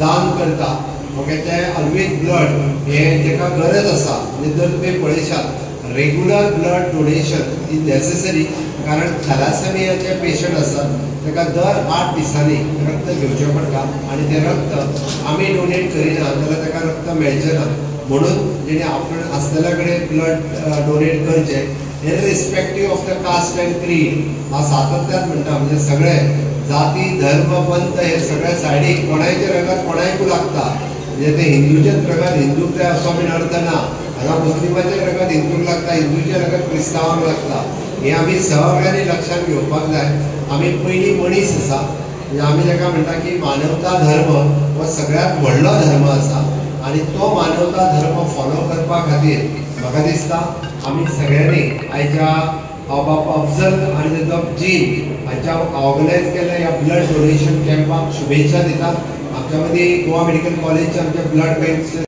दान करता. ओके, ते ऑलवेज ब्लड हे जेका गरज आसा, म्हणजे जर तुमी पळयशात regular blood donation is necessary, कारण थॅलासेमियाचे पेशंट आसात ताका दर 8 दिसांनी रक्त घेवचें पडटा आनी तें रक्त आमी डोनेट करिना जाल्यार ताका रक्त मेळचें ना. म्हणून जेणे आपण आसलेल्या कडेन ब्लड डोनेट करचें irrespective of the caste and creed. हांव सातत्यान म्हणटा, म्हणजे सगळे जाती धर्म पंथ हे सगळ्या सायडीक कोणायचें रगत कोणायकूय लागता. म्हणजे ते हिंदूचेच रगत हिंदूक जाय असो बीन अर्थ ना, हांगा मुस्लिमाचें रगत हिंदूक लागता, हिंदूचें रगत क्रिस्तांवांक लागता. हें आमी सगळ्यांनी लक्षांत घेवपाक जाय. आमी पयलीं मनीस आसा, म्हणजे आमी ताका म्हणटा की मानवता धर्म हो सगळ्यांत व्हडलो धर्म आसा आनी तो मानवता धर्म फॉलो करपा खातीर म्हाका दिसता आमी सगळ्यांनी आयच्या बाब अफजल आनी तेजो जीन हांच्या ऑर्गनायज केल्ल्या ह्या ब्लड डोनेशन कॅम्पाक शुभेच्छा दितात. आमच्या मदीं गोवा मेडिकल कॉलेजचे आमचे ब्लड बँकचे